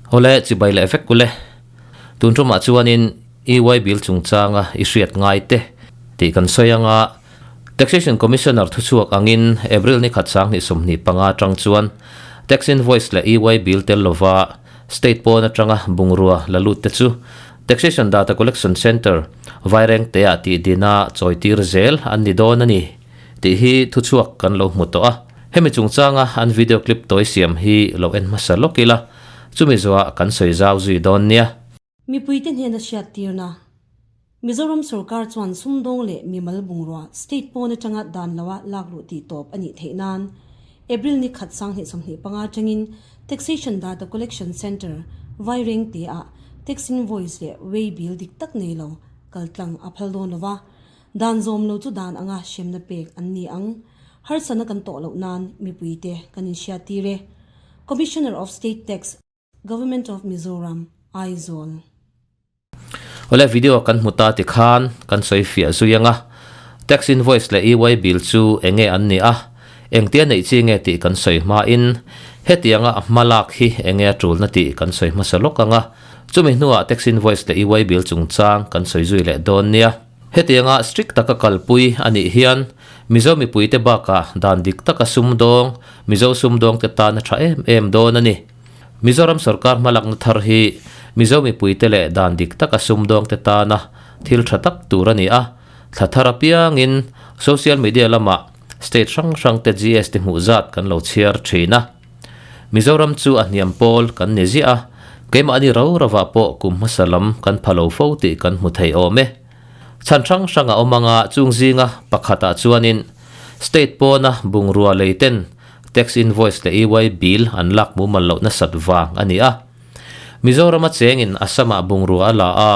Awle, chibai leh vek ule. Tun tumah chuanin EY bill chungchanga i hriat ngai te tih kan sawi anga Taxation Commissioner thuchhuak angin April ni khat 2025 atang chuan Tax Invoice leh EY bill tel lova State pawn atanga bungrua la lut te chu Taxation Data Collection Centre Vairengte-ah tih dina chawitir zel an ni dawn a ni tih hi thuchhuak kan lo hmu tawh a. Hemi chungchanga an video clip tawi siam hi lo en hmasa lawk ila, chumi zawhah kan sawi zau zui dawn nia. Mipuite hnena hriattirna, Mizoram sorkar chuan sumdawng leh mimal bungrua state pawn atanga dan loa lakluh tih tawp a nih theih nan April ni khat 2025 atangin Taxation Data Collection Centre, Vairengte-ah tax invoice leh way bill dik tak nei lo kaltlang a phal dawn lo va, dan zawm lo chu dan anga hremna pek an ni ang. Harsatna kan tawh loh nan mipuite kan inhriattir e. Commissioner of State Tax, Government of Mizoram, Aizawl. Awle video kan hmu ta ti khan kan sawi fiah zui anga, tax invoice leh EY bill chu enge an ni a, engtia neih chi nge tih kan sawi hma in hetianga a hma lak hi enge a tulna tih kan sawi hmasa lawk anga, chumi hnuah tax invoice leh EY bill chungchang kan sawi zui leh dawn nia. Hetianga strict taka kalpui a nih hian Mizo mipuite bakah dan dik taka sumdawng, Mizo sumdawngte tan a tha em em dawn a ni. Mizoram sorkar hmalakna thar hi Mizo mipuite leh dan dik taka sumdawngte tana thil tha tak tur a ni a, thla thar apiangin social media lamah state hrang hrangte GST hmuh zat kan lo chhiar thin a. Mizoram chu a hniam pawl kan ni ziah a, keimahni ro rovah pawh kum hmasa lam kan pha lo fo tih kan hmu thei awm e. Chhan hrang hrang a awm anga chung zinga pakhatah chuanin state pawna bungrua leiten Tax invoice leh EY bill an lak mumal loh nasat vang a ni a. Mizorama chengin Assam-ah bungrua a la a,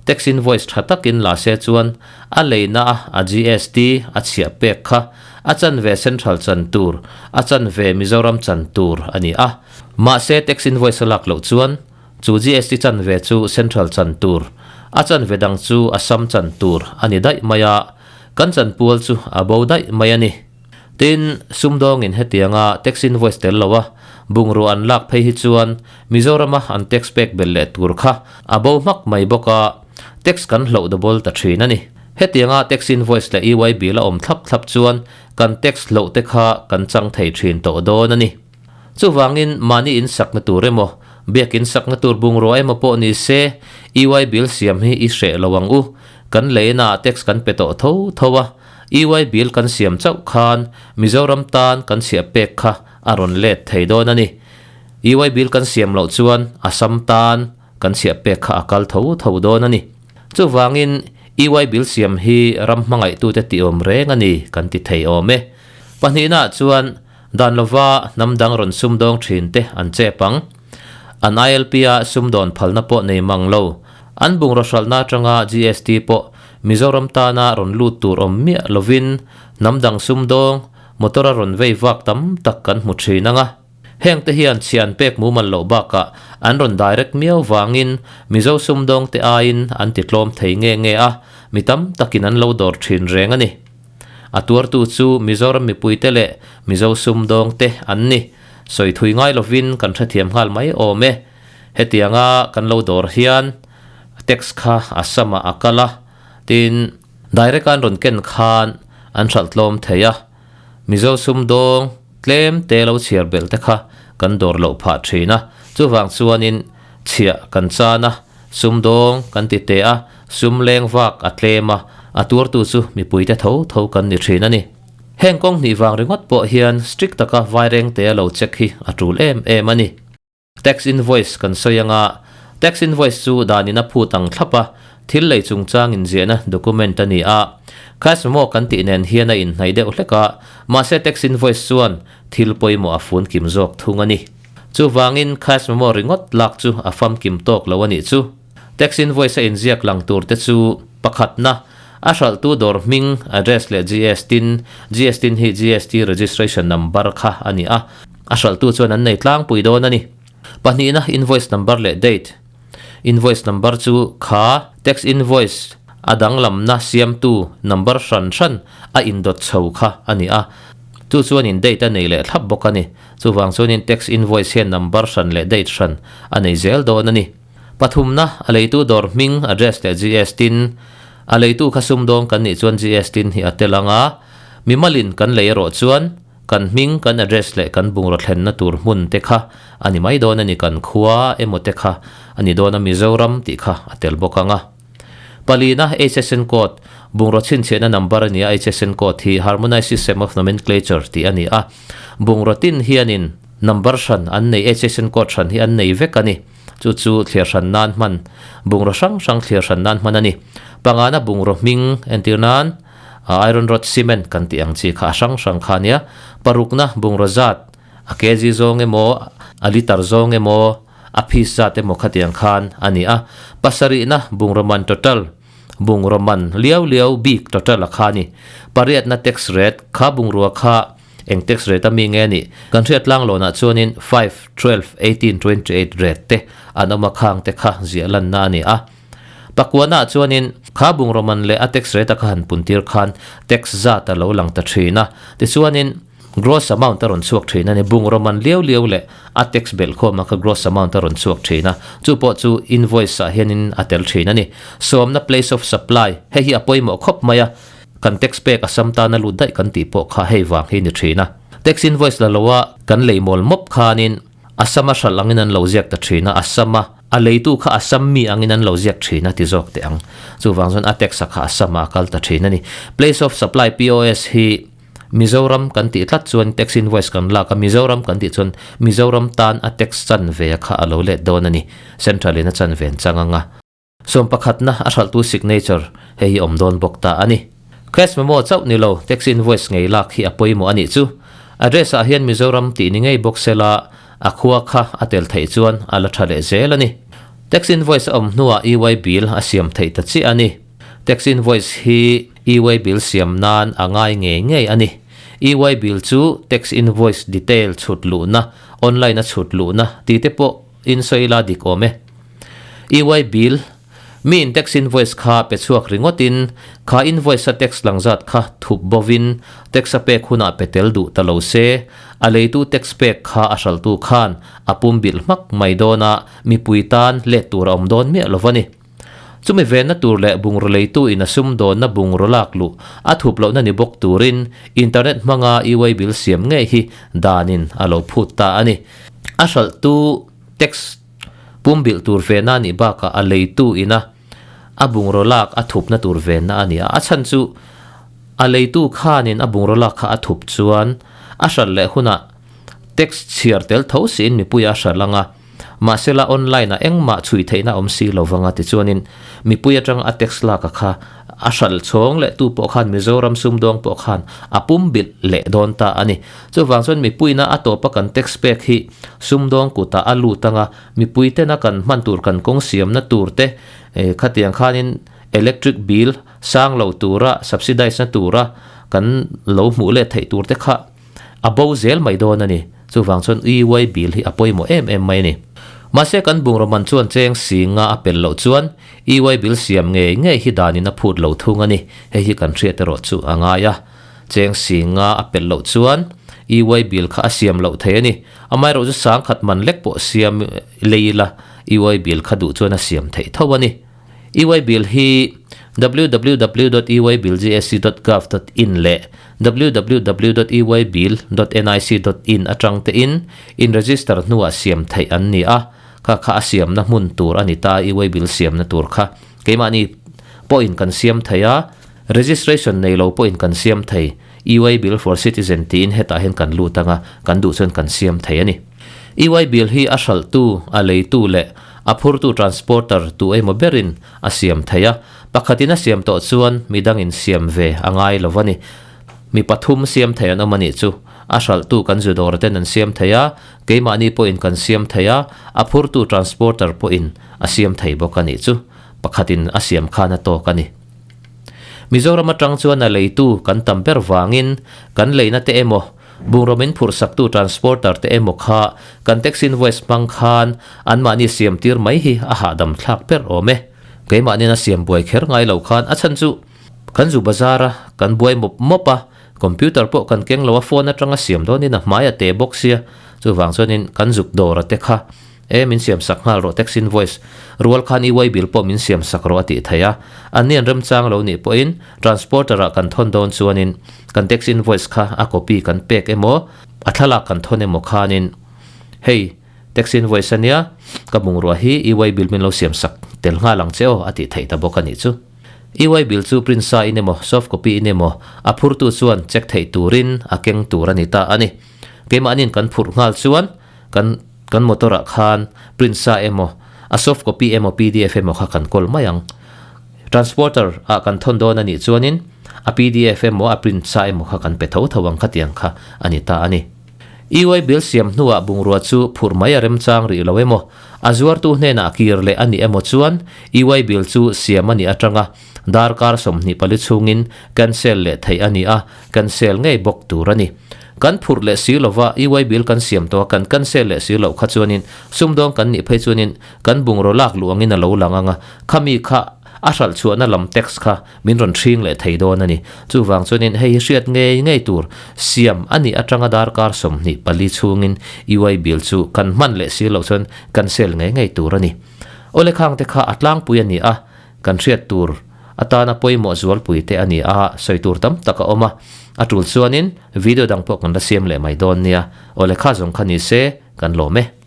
tax invoice tha takin la se chuan a leina a a GST a chhiah pek kha a chanve central chan tur, a chanve Mizoram chan tur a ni a. Mahse tax invoice a lak loh chuan chu GST chanve chu central chan tur, a chanve dang chu Assam chan tur a ni daih mai a, kan chanpual chu a bo daih mai a ni. Tin, sumdawngin hetianga tax invoice tel loa bungrua an lak phei hi chuan Mizorama an tax pek belh leh tur kha a bo hmak mai bawk a, tax kan hloh double ta thin a ni. Hetianga tax invoice leh EY bill a awm thlap thlap chuan kan tax hloh te kha kan chang thei thin tawh dawn a ni. Chuvangin mahni in sakna tur emaw, biakin sakna tur bungrua emaw pawh ni se EY bill siam hi i hreh lo ang u. Kan leina tax kan pe tawh tho tho a. EY bill kan siam chauh khan Mizoram tan kan chhiah pek kha a rawn let thei dawn a ni. EY bill kan siam loh chuan Assam tan kan chhiah pek kha a kal tho tho dawn a ni. Chuvangin EY bill siam hi ram hmangaihtute tih awm reng a ni kan ti thei awm e. Pahnihnaah chuan dan lova hnam dang rawn sumdawng thin te an chep ang. An ILP-a sumdawn phalna pawh nei mang lo. An bungraw hralhna atanga GST pawh Mizoram tana rawn lut tur awm miah lovin hnam dang sumdawng, motor a rawn vei vak tam tak kan hmu thin ang a. Hengte hian chhiah an pek mumal loh bakah an rawn direct miau vangin Mizo sumdawngte aiin an ti tlawm thei nge nge a, mi tam takin an lo dawr thin reng a ni. A tuartu chu Mizoram mipuite leh Mizo sumdawngte an ni. Sawi thui ngai lovin kan hrethiam nghal mai awm e. Hetianga kan lo dawr hian tax kha a samah a kal a, tin direct an rawn ken khan an hralh tlawm thei a, Mizo sumdawng tlem te lo chhiar belh te kha kan dawr loh phah thin a, chuvang chuanin chhiah kan chan a, sumdawng kan ti teh a, sum leng vak a tlem a, a tuartu chu mipuite tho tho kan ni thin a ni. Heng kawng hnih vang ringawt pawh hian strict taka vairengte a lo check hi a tul em em a ni. Tax invoice kan sawi anga, tax invoice chu danin a phut ang thlap a, thil lei chungchang inziahna document a ni a. Cash memo kan tih nen hian a inhnaih deuh hlek a, mahse tax invoice chuan thil pawimawh a fun kim zawk thung a ni. Chuvangin cash memo ringawt lak chu a famkim tawk lo a nih chu. Tax invoice a inziak lang tur te chu pakhatna, a hralhtu dawr hming, address leh GSTin, GSTin hi GST registration number kha a ni a, A hralhtu chuan an nei tlangpui dawn a ni. Pahnihna, invoice number leh date. Invoice number chu kha tax invoice a danglamna siamtu number hran hran a indawt chho kha a ni a. Chu chuanin date a nei leh thlap bawk a ni. Chuvang chuanin tax invoice hian number hran leh date hran a nei zel dawn a ni. Pathumna, a leitu dawr hming, address leh GST in a leitu kha sumdawng kan nih chuan GST in hi a tel ang a, mimalin kan lei erawh chuan kan hming, kan address leh kan bungraw thlenna tur hmun te kha a ni mai dawn a ni, kan khua emaw te kha a ni dawn a, Mizoram tih kha a tel bawk ang a. Palina, HSN code, bungraw chhinchhiahna number a ni a, HSN code hi Harmonized System of Nomenclature tih a ni a, bungraw tin hianin number hran an nei, HSN code hran hi an nei vek a ni. Chu chu thliar hran nan hman, bungraw hrang hrang thliar hran nan hman a ni. Pangana bungraw hming entir nan iron rod cement kan tih ang chi kha a hrang hrang kha a nia. Parukna bungraw zat, a kg zawng emaw, a litre zawng emaw, a piece zat emaw khatiang khan a ni a. Pasarihna bungraw man total, bungraw man liau liau bik total a kha a ni. Pariatna tax rate, kha bungrua kha Eng tax rate a mi nge nih? Kan hriat tlang lawnah chuanin five, twelve, 18, 28 rate te an awm a khang te kha ziah lanna a ni a. Pakuanaah chuanin kha bungraw man leh a tax rate a kha han puntir khan tax zat a lo lang ta thin a. Tichuanin gross amount a rawn chhuak thin a ni. Bungraw man liau liau leh a tax belh khawmah kha gross amount a rawn chhuak thin a. Chu pawh chu invoice ah hianin a tel thin a ni. Sawmna place of supply, hei hi a pawimawh khawp mai a. Kan tax pek a sam tana lut daih kan tih pawh kha hei vang hi ni thin a. Tax invoice la loa kan lei mawl mawp khanin a sama hralh angin an lo ziak ta thin a, a sama a leitu kha a sam mi angin an lo ziak thin a ti zawk teh ang. Chuvang chuan a tax a kha a sama a kal ta thin a ni. Place of supply, POS, hi Mizoram kan tih tlat chuan tax invoice kan lak a, Mizoram kan tih chuan Mizoram tan a tax chanve a kha a lo let dawn a ni. Central in a chanve an chang ang a. Sawm pakhatna a hralhtu signature hei hi awm dawn bawk ta a ni. Cash memo chauh ni lo, tax invoice ngei lak hi a pawimawh a nih chu. Address ah hian Mizoram tih ni ngei bawk sela a khua kha a tel theih chuan a la tha leh zel a ni. Tax invoice a awm hnuah e-way bill a siam theih ta chiah a ni. Tax invoice hi e-way bill siam nan a ngai ngei ngei a ni. E-way bill chu tax invoice detail chhut luhna, online a chhut luhna tih te pawh in sawi la dik awm e. EY bill, Mi in tax invoice kha pe chhuak ringawtin kha invoice a tax lang zat kha thup bovin tax a pek hunah pe tel duh ta lo se, a leitu tax pek kha a hraltu khan a pum bilh hmak mai dawn a, mipui tan let tur a awm dawn miah lo va ni. Chumi venna tur leh bungraw leitu in a sumdawnna bungraw lak luh a thup lohna ni bawk turin internet hmanga EY bill siam ngei hi danin a lo phut ta a ni. A hralhtu tax Pumbilh tur venna a nih bakah a leitu ina a bungraw lak a thupna tur venna a ni a. A chhan chu a leitu khanin a bungraw lak kha a thup chuan a hralh leh hunah tax chhiar tel tho siin mipui a hralh ang a. Mahsela online ah engmah chhui theihna awm si lo vang a tichuanin mipui atanga a tax lak a kha a hralh chhawng leh tu pawh khan Mizoram sumdawng pawh khan a pumbilh leh dawn ta a ni. Chuvang chuan mipuina a tawpa kan tax pek hi sumdawng kutah a lut anga mipui tena kan hman tur kan kawng siamna tur te khatiang khanin electric bill sang lo tura subsidize na tura kan lo hmuh leh theih tur te kha a bo zel mai dawn a ni. Chuvang chuan EY bill hi a pawimawh em em mai a ni. Mahse kan bungraw man chuan cheng si nga a pel loh chuan EY bill siam ngei ngei hi danin a phut lo thung a ni. Hei hi kan hriat erawh chu a ngai a. Cheng si nga a pelh loh chuan EY bill kha a siam loh thei a ni. Amaherawh chu sangkhat man lek pawh siam lei ila EY bill kha duh chuan a siam theih tho a ni. EY bill hi www dot eybillgsc dot gov dot in leh www dot eybill dot nic dot in atang tein in register hnuah siam theih an ni a, kha kha a siamna hmun tur a ni ta EY bill siamna tur kha keimahni pawhin kan siam thei a. Registration nei lo pawhin kan siam thei, EY Bill for Citizen tiin hetah hian kan lut anga kan duh chuan kan siam thei a ni. EY Bill hi a hralhtu, a leitu leh a phurtu transporter tu emaw berin a siam thei a, pakhatin a siam tawh chuan midangin siam ve a ngai lo a ni. Mi pathum siam thei an awm a nih chu. A hralhtu kan zu dawr ten an siam thei a, keimahni pawhin kan siam thei a, a phurtu transporter pawhin a siam thei bawk a nih chu. Pakhatin a siam khan a tawk a ni. Mizoram atang chuan a leitu kan tam ber vangin kan leina te emaw, bungraw min phurhsaktu transporter te emaw kha kan tax invoice hmang khan anmahni siam tir mai hi a hahdam thlak ber awm e. Keimahni'n a siam buai kher ngai lo khan a chhan chu kan zu bazar a, kan buai mawp mawp a. Computer pawh kan keng lo a, phone atanga siam dawnin a hmai a te bawk sia, chuvang chuanin kan zuk dawr a te kha e min siam sak nghal rawh tax invoice rual khan e-way bill pawh min siam sak rawh a tih theih a, anni an remchang lo nih pawhin transporter ah kan thawn dawn chuanin kan tax invoice kha a copy kan pek emaw a thlalak kan thawn emaw khanin hei tax invoice ania ka bungrua hi e-way bill min lo siam sak tel nghal ang che aw a tih theih ta bawk a nih chu. E-way bill chu print sa in emaw soft copy in emaw a phurtu chuan check theih turin a keng tur a ni ta a ni. Keimahniin kan phurh nghal chuan kan kan motor ah khan print sa emaw a soft copy emaw pdf emaw kha kan kawl mai ang. Transporter ah kan thawn dawn a nih chuanin a pdf emaw a print sa emaw kha kan pe tho tho ang khatiang kha a ni ta a ni. E-way bill siam hnuah bungrua chu phurh mai a remchang rih lo emaw A zuartu hnenah kir leh a nih emaw chuan EY bill chu siam a nih atanga darkar 24 chhungin cancel leh theih a ni a, cancel ngei bawk tur a ni. Kan phurh leh si lova EY bill kan siam tawh a, kan cancel leh si loh kha chuanin sumdawng kan nih phei chuanin kan bungraw lak luh angin a lo lang ang a, khami kha a hralh chhuahna lam tax kha Min rawn hring leh thei dawn a ni. Chuvang chuanin hei hi hriat ngei ngei tur siam a nih atanga darkar 24 chhungin UI bill chu kan hman leh si loh chuan cancel ngei ngei tur a ni. Awle khang te kha a tlangpui a ni a, kan hriat tur atana pawimawh zualpui te a ni a, sawi tur tam tak a awm a. A tul chuanin video dang pawh kan la siam leh mai dawn nia. Awle kha zawng kha ni se kan lawm e.